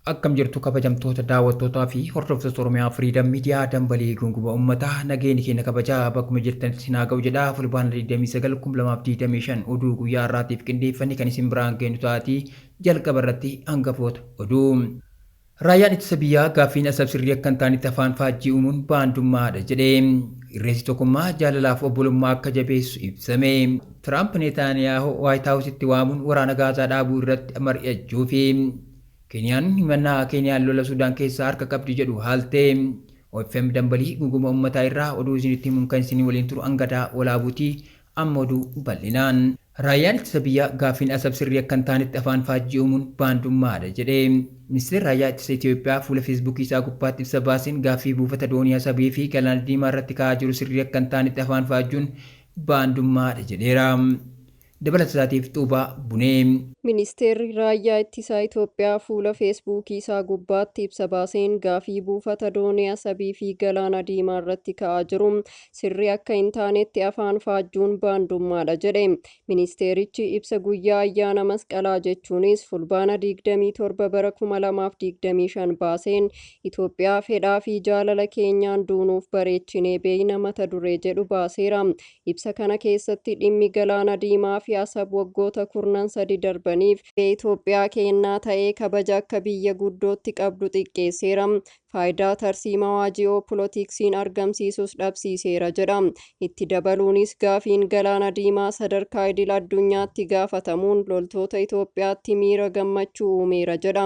Akkam jirtu kabajamtoota daawwattootaa fi hordoftoota Oromiyaa Firiidam Miidiyaa dambalii gunguma uummataa nageenyi keenya kabajaa bakkuma jirtanitti isin haa ga'u jedha. Fulbaana 29 2025 oduu guyyaa har'aatiif qindeeffanne kan isin biraan geenyu taatii jalqaba irratti hangafoota oduu. Raayyaan ittisa biyyaa gaaffiin Asab sirrii akka hin taanetti afaan faajjii uumuun baandummaadha jedhe. Irreessi tokkummaa jaalalaaf obbolummaa akka jabeessu ibsame. Tiraamp Neetaaniyaahoo Waayit Haawusitti waamuun waraana Gaazaa dhaabuu irratti mari'achuufi. Keeniyaan himannaa Keeniyaan lola Sudaan keessaa harka qabdi jedhu haalte. OFM Dambalii gunguma uummataa irraa oduu isinitti himuun kan isin waliin turu Angadaa Walaabuuti. Amma oduu bal'inaan. Raayyaan ittisa biyyaa gaaffiin Asab sirrii akka hin taanetti afaan faajjii uumuun baandummaadha jedhe. Ministeerri Raayyaa Ittisa Itoophiyaa fuula Feesbuukii isaa gubbaatti ibsa baaseen gaaffii buufata doonii Asabii fi Galaana Diimaa irratti ka'aa jiru sirrii akka hin taanetti afaan faajjuun baandummaadha jedheera. Dabalata isaatiif Xuubaa Bunee. Ministeerri Raayyaa Ittisaa Itoophiyaa fuula Feesbuukii isaa gubbaatti ibsa baaseen gaafii buufata doonii Asabii fi Galaana Diimaa irratti ka'aa jiru sirrii akka hin taanetti afaan faajjuun baandummaadha jedhe. Ministeerichi ibsa guyyaa ayyaana Masqalaa jechuunis Fulbaana 27 bara 2025 baaseen Itoophiyaa fedhaa fi jaalala keenyaan duunuuf bareechinee beeyna mata duree jedhu baaseera. Ibsa kana keessatti dhimmi Galaana Diimaa fi Asab waggoota kurnan sadi darbaniif Itoophiyaa keennaa ta'ee kabaja akka biyya guddootti qabdu xiqqeesseera. Faayidaa tarsiimawaa ji'oo-polotiksiin argamsiisus dhabsiiseera jedha. Itti dabaluunis gaafiin Galaana Diimaa sadarkaa idil addunyaatti gaafatamuun loltoota Itoophiyaatti miira gammachuu uumeera jedha.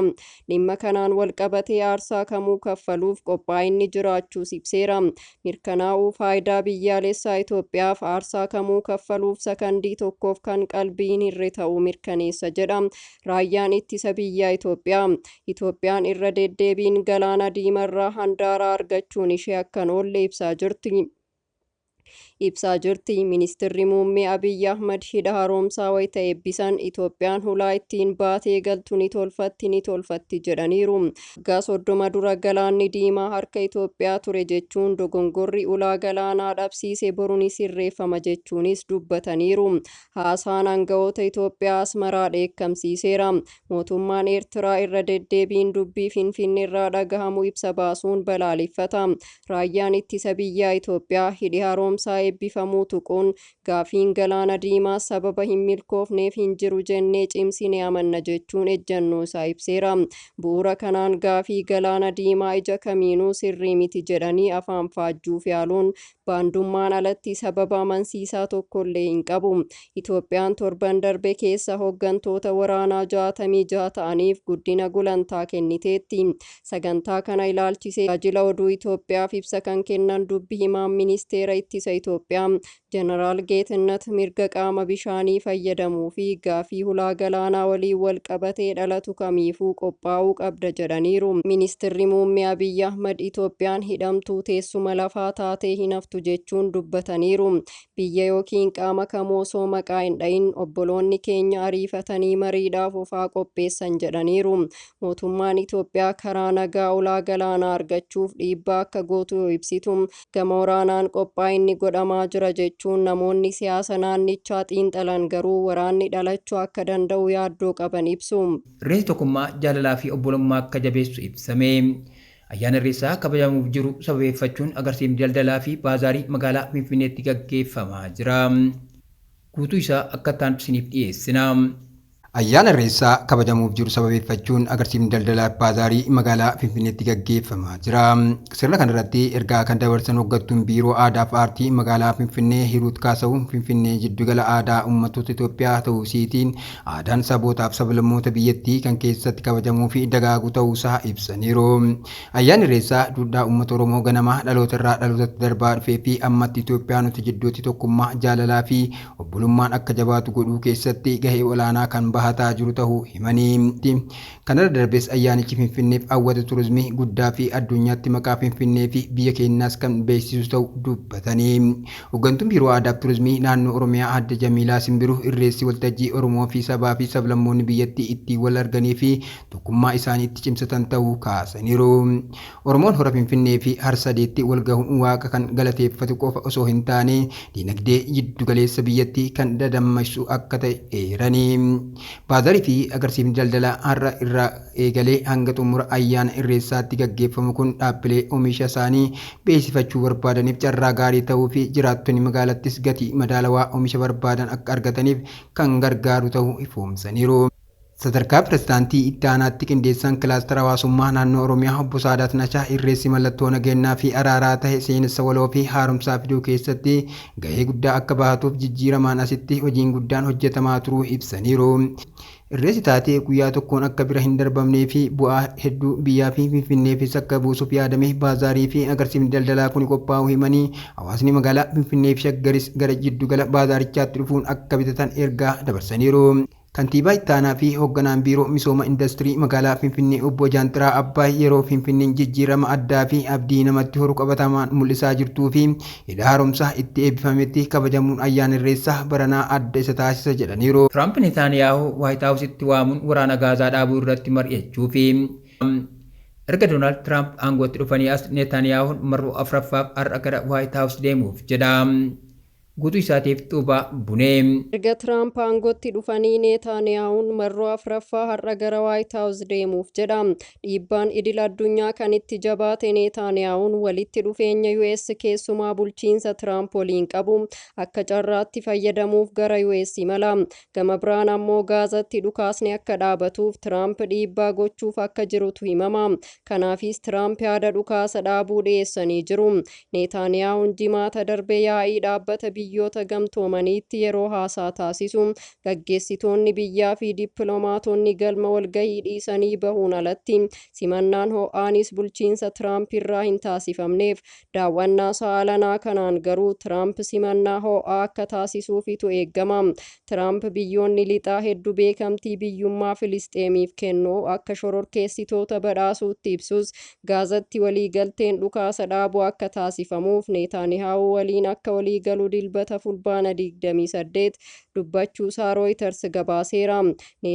Dhimma kanaan walqabatee aarsaa kamuu kaffaluuf qophaa'inni jiraachuus ibseera. Mirkanaa'uu faayidaa biyyaalessaa Itoophiyaaf aarsaa kamuu kaffaluuf sakandii tokkoof kan qalbii hin hirre ta'uu mirkaneessa jedha Raayyaan Ittisa Biyyaa Itoophiyaa. Itoophiyaan irra deddeebiin Galaana Diimarraa handaara argachuun ishee akka hin oolle ibsaa jirti. Ibsaa jirti. Ministirri Muummee Abiyyi Ahmad hidha haroomsaa wayita eebbisan Itoophiyaan hulaa ittiin baatee galtu ni tolfatti ni tolfatti jedhaniiru. Waggaa 30 dura Galaanni Diimaa harka Itoophiyaa ture jechuun dogongorri ulaa galaanaa dhabsiise boru ni sirreeffama jechuunis dubbataniiru. Haasaan aanga'oota Itoophiyaa Asmaraa dheekkamsiiseera. Mootummaan Eertiraa irra deddeebiin dubbii Finfinneerraa dhagahamu ibsa baasuun balaaleffata. Raayyaan Ittisa Biyyaa Itoophiyaa hidhi haroomsaa eebbifamuu tuquun gaafiin Galaana Diimaa sababa hin milkoofneef hin jiru jennee cimsinee amanna jechuun ejjannoo isaa ibseera. Bu'uura kanaan gaafii Galaana Diimaa ija kamiinuu sirrii miti jedhanii afaan faajjuuf yaaluun baandummaan alatti sababa amansiisaa tokkollee hin qabu. Itoophiyaan torban darbe keessa hoggantoota waraanaa 66 ta'aniif guddina gulantaa kenniteetti. Sagantaa kana ilaalchisee Tajaajila Oduu Itoophiyaaf ibsa kan kennan dubbi himaan Ministeera Ittisa Itoophiyaa Jeneraal Geetinnat mirga qaama bishaanii fayyadamuu fi gaafii hulaa galaanaa waliin walqabatee dhalatu kamiifuu qophaa'uu qabda jedhaniiru. Ministirri Muummee Abiyyi Ahmad Itoophiyaan hidhamtuu teessuma lafaa taatee hin haftu jechuun dubbataniiru. Biyya ykn qaama kamuu osoo maqaa hin dhahin obboloonni keenya ariifatanii mariidhaaf of haa qopheessan jedhaniiru. Mootummaan Itoophiyaa karaa nagaa ulaa galaanaa argachuuf dhiibbaa akka gootu yoo ibsitu, gama waraanaan qophaa'inni godhamaa jira jechuun namoonni siyaasa naannichaa xiinxalan garuu waraanni dhalachuu akka danda'u yaaddoo qaban ibsu. Irreessi tokkummaa, jaalalaa fi obbolummaa akka jabeessu ibsame. Ayyaana Irreessaa kabajamuuf jiru sababeeffachuun agarsiifni daldalaa fi baazaarii magaalaa Finfinneetti gaggeeffamaa jira. Guutuu isaa akka itti aanutti isiniif dhiyeessina. Ayyaana Irreessaa kabajamuuf jiru sababeeffachuun agarsiifni daldalaa fi baazaarii magaalaa Finfinneetti gaggeeffamaa jira. Sirna kanarratti ergaa kan dabarsan hoggattuun Biiroo Aadaa fi Aartii magaalaa Finfinnee Hiruut Kaasahun Finfinnee jiddugala aadaa uummattoota Itoophiyaa ta'uu isiitiin Aadaan sabootaaf sablammoota biyyattii kan keessatti kabajamuufi dagaagu ta'uusaa ibsaniiru. Ayyaanni Irreessaa duudhaa uummata Oromoo ganamaa dhalootarraa dhalootatti darbaa dhufeefi ammatti Itoophiyaanota jidduutti tokkummaa, jaalalaafi obbolummaan akka jabaatu godhuu keessatti gahee olaanaa kan bahataa jiru ta'uu himanii, kanarra darbees ayyaanichi Finfinneef hawwata turizmii guddaafi addunyaatti maqaa Finfinneefi biyya keenyaas kan beeksisu ta'u dubbatanii. Hoggantuun Biiroo Aadaa fi Turizimii Naannoo Oromiyaa Aadde Jamiilaa Simbiruu Irreessi waltajjii Oromoo fi sabaa fi sablammoonni biyyattii ittiin wal arganii fi tokkummaa isaanii itti cimsatan ta'uu kaasaniiru. Oromoon Hora Finfinnee fi Harsadeetti walgahuun Waaqa kan galateeffatu qofa osoo hin taane dinagdee jiddugaleessa biyyattii kan dadammaqsu akka ta'e eeranii. Baazaarii fi agarsiifni daldalaa har'a irraa eegalee hanga xumura ayyaana Irreessaatti gaggeeffamu kun dhaabbilee oomisha isaanii beeksifachuu barbaadaniif carraa gaarii ta'uu fi jiraattonni magaalattis gatii madaalawaa oomisha barbaadan akka argataniif kan gargaaru ta'uu ifoomsaniiru. Sadarkaa pirezidaantii itti aanaatti qindeessaan kilaastara hawaasummaa naannoo Oromiyaa obbo Saadaat Nashaa Irreessi mallattoo nageenyaa fi araaraa ta'e seenessa waloo fi haaromsaa fiduu keessatti gahee guddaa akka bahatuuf jijjiiramaan asitti hojiin guddaan hojjetamaa turuu ibsaniiru. Irreessi taatee guyyaa tokkoon akka bira hin darbamnee fi bu'aa hedduu biyyaa fi Finfinneefis akka buusuuf yaadame baazaarii fi agarsiifni daldalaa kun qophaa'uu himanii, hawaasni magaalaa Finfinnee fi Shaggaris gara jiddugala baazaarichaatti dhufuun akka bitatan ergaa dabarsaniiru. Kantiibaa Ittaanaa fi hoogganaan biiroo misooma indastirii magaalaa Finfinnee obbo Jaanxiraa Abbaay yeroo Finfinneen jijjiirama addaa fi abdii namatti horu qabatamaan mul'isaa jirtuu fi hidha haaromsaa itti eebbifametti kabajamuun ayyaana Irreessaa baranaa adda isa taasisa jedhaniiru. Tiraamp Neetaaniyaahuu Waayit Haawusitti waamuun waraana Gaazaa dhaabuu irratti mari'achuu fi erga Doonaald Tiraamp aangootti dhufanii as Neetaaniyaahuun marroo afuraffaaf har'a gara Waayit Haawus deemuuf jedha. Guutuu isaatiif Xuubaa Bunee. Erga Tiraamp aangootti dhufanii Neetaaniyahuun marroo afuraffaa har'a gara Waayit Haawus deemuuf jedha. Dhiibbaan idil addunyaa kan itti jabaate Neetaaniyahuun walitti dhufeenya US keessumaa bulchiinsa Tiraamp waliin qabu akka carraatti fayyadamuuf gara US imala. Gama biraan ammoo Gaazatti dhukaasni akka dhaabatuuf Tiraamp dhiibbaa gochuuf akka jirutu himama. Kanaafis Tiraamp yaada dhukaasa dhaabuu dhiyeessanii jiru. Neetaaniyahuun Jimaata darbe yaa'ii dhaabbata Biyyoota Gamtoomaniitti yeroo haasaa taasisu gaggeessitoonni biyyaa fi dippiloomaatonni galma walgahii dhiisanii bahuun alatti simannaan ho'aanis bulchiinsa Tiraamp irraa hin taasifamneef. Daawwannaa saalanaa kanaan garuu Tiraamp simannaa ho'aa akka taasisuufitu eegama. Tiraamp biyyoonni lixaa hedduu beekamtii biyyummaa Filisxeemiif kennuu akka shororkeessitoota badhaasuutti ibsus, Gaazatti waliigalteen dhukaasa dhaabuu akka taasifamuuf Neetaaniyaahuu waliin akka waliigalu Dilbata Fulbaana 28 dubbachuusaa Rooyiters gabaaseera.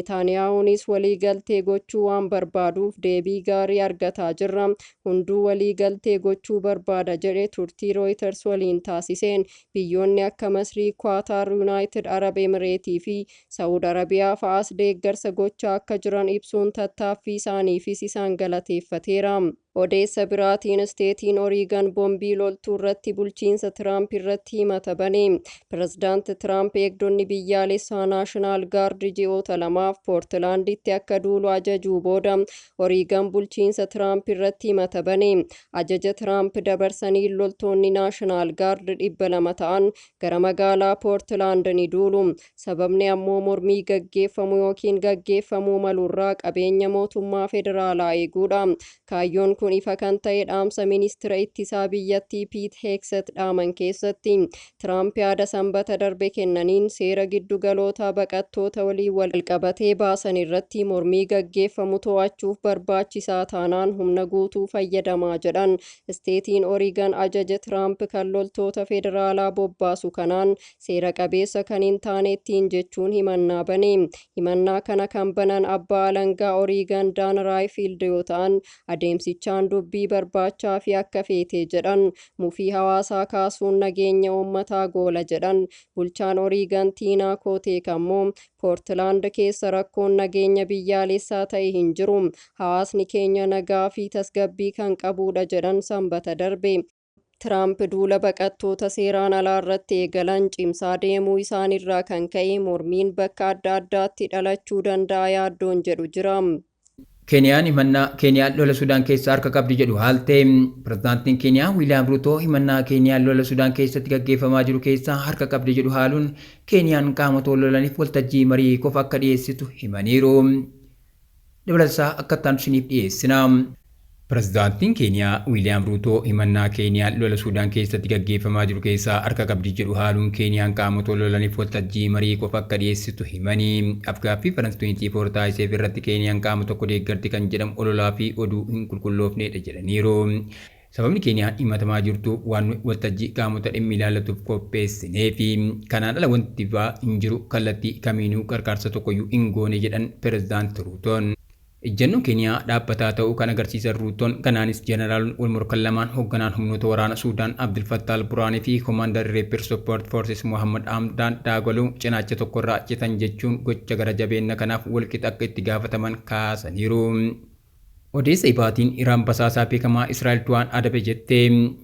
Neetaaniyaahuunis waliigaltee gochuu waan barbaaduuf deebii gaarii argataa jirra. Hunduu waliigaltee gochuu barbaada jedhe turtii Rooyiters waliin taasiseen. Biyyoonni akka Masrii, Kwaataar, Yuunaayitid Arab Emireetii fi Saawud Arabiyaa fa'aas deeggarsa gochaa akka jiran ibsuun tattaaffii isaaniifis isaan galateeffateera. Odeessa biraatiin isteetiin Oriigan boombii loltuu irratti bulchiinsa Tiraamp irratti himata bane. Pirezidaant Tiraamp eegdonni biyyaalessaa Naashinaal Gaard ji'oota 2f Poortilaanditti akka duulu ajajuu booda Oriigan bulchiinsa Tiraamp irratti himata bane. Ajaja Tiraamp dabarsanii loltoonni Naashinaal Gaard 200 ta'an gara magaalaa Poortilaand ni duulu. Sababni ammoo mormii gaggeeffamu yookiin gaggeeffamuu malurraa qabeenya mootummaa federaalaa eeguudha. Kaayyoon kun ifa kan ta'e dhaamsa ministira ittisaa biyyattii Piit Heekset dhaaman keessatti. Tiraamp yaada Sanbata darbe kennaniin seera giddugaloota baqattoota waliin wal qabatee baasan irratti mormii gaggeeffamu to'achuuf barbaachisaa taanaan humna guutuu fayyadamaa jedhan. Isteetiin Oriigan ajaja Tiraamp kan loltoota federaalaa bobbaasu kanaan seera qabeessa kan hin taane ittiin jechuun himannaa bane. Himannaa kana kan banan abbaa alangaa Oriigan Daan Raayifiild yoo ta'an, adeemsichaan dubbii barbaachaa fi akka feete jedhan, mufii hawaasaa kaasuun nageenya uummataa goola jedhan. Bulchaan Oriigan Tiinaa Kooteek ammoo Poortilaand keessa rakkoon nageenya biyyaalessaa ta'e hin jiru, hawaasni keenya nagaa fi tasgabbii kan qabudha jedhan Sanbata darbe. Tiraamp duula baqattoota seeraan alaa irratti eegalan cimsaa deemuu isaanirraa kan ka'e mormiin bakka adda addaatti dhalachuu danda'a yaaddoon jedhu jira. Keeniyaan himannaa Keeniyaan lola Sudaan keessaa harka qabdi jedhu haalte. Pirezidaantiin Keeniyaa Wiiliyaam Ruutoo himannaa Keeniyaan lola Sudaan keessatti gaggeeffamaa jiru keessaa harka qabdi jedhu haaluun Keeniyaan qaamota lolaniif waltajjii marii qofa akka dhiyeessitu himaniiru. Dabalataa akka ta'an isiniif dhiyeessina. Pirezidaantiin Keeniyaa Wiiliyaam Ruutoo himannaa Keeniyaan lola Sudaan keessatti gaggeeffamaa jiru keessaa harka qabdi jedhu haaluun Keeniyaan qaamota lolaniif waltajjii marii qofa akka dhiyeessitu himanii. Afgaaffii Faransi 24 taasiseef irratti Keeniyaan qaama tokko deeggarti kan jedhamu ololaa fi oduu hin qulqulloofnedha jedhaniiru. Sababni Keeniyaan himatamaa jirtu waan waltajjii qaamota dhimmi ilaallatuuf qopheessinee fi kanaan ala wanti biraa hin jiru, kallattii kamiinuu qarqaarsa tokkoyyuu hin goone jedhan Pirezidaanti Ruutoon. Ejjennoon Keeniyaa dhaabbataa ta'uu kan agarsiisan Ruutoon, kanaanis jeneraalonni wal morkan lamaan, hoogganaan humnoota waraana Suudaan Abdul Fattah al-Burhaanii fi Commander Rapid Support Forces Muhammad Hamdaan Daagaloo, cinaacha tokkorraa citan jechuun gocha gara jabeenya kanaaf walqixa akka itti gaafataman kaasaniiru. Odeessa ibaatiin, Iraan basaasaa beekamaa Israa'el du'aan adabe jette.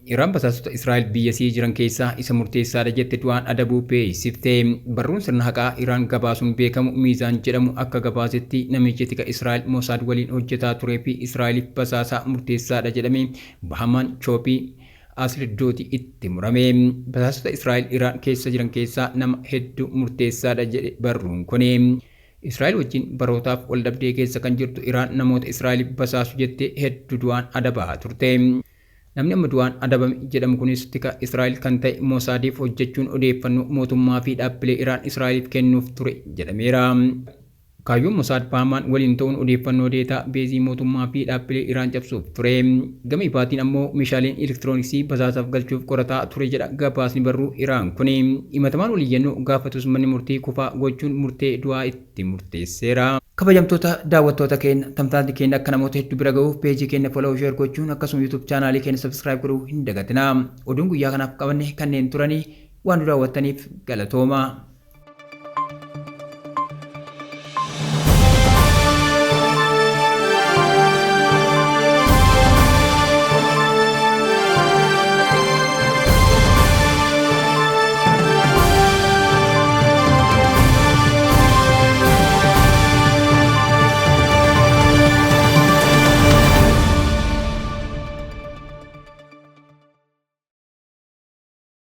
Iraan basaasota Israa'el biyya sii jiran keessaa isa murteessaadha jette du'aan adabuu beeksifte. Barruun sirna haqaa Iraan gabaasuun beekamu Miizaan jedhamu akka gabaasetti, namichi tika Israa'el Mosaad waliin hojjetaa turee fi Israa'eliif basaasaa murteessaadha jedhame Bahamaan Choophii Asirdooti itti murame. Basaasota Israa'el Iraan keessa jiran keessaa nama hedduu murteessaadha jedhe barruun kuni. Israa'el wajjin barootaaf wal dhabdee keessa kan jirtu Iraan namoota Israa'eliif basaasu jettee hedduu du'aan adabaa turte. Namni amma du'aan adabame jedhamu kunis tika Israa'el kan ta'e Mosaadiif hojjechuun odeeffannoo mootummaa fi dhaabbilee Iraan Israa'eliif kennuuf ture jedhameera. Kaayyoon Mosaad Baamaan waliin ta'uun odeeffannoo deetaa beezii mootummaa fi dhaabbilee Iraan cabsuuf ture. Gama ibaatiin ammoo meeshaaleen elektirooniksii basaasaaf galchuuf qorataa ture jedha gabaasni barruu Iraan kuni. Himatamaan waliyyannoo gaafatus manni murtii kufaa gochuun murtee du'aa itti murteesseera. Kabajamtoota daawwattoota keenya, tamsaasni keenya akka namoota hedduu bira gahuuf peejii keenya follow, share gochuun akkasuma YouTube chaanaalii keenya subscribe godhuu hin dagatinaa. Oduun guyyaa kanaaf qabanne kanneen turanii, waan nu daawwattaniif galatooma.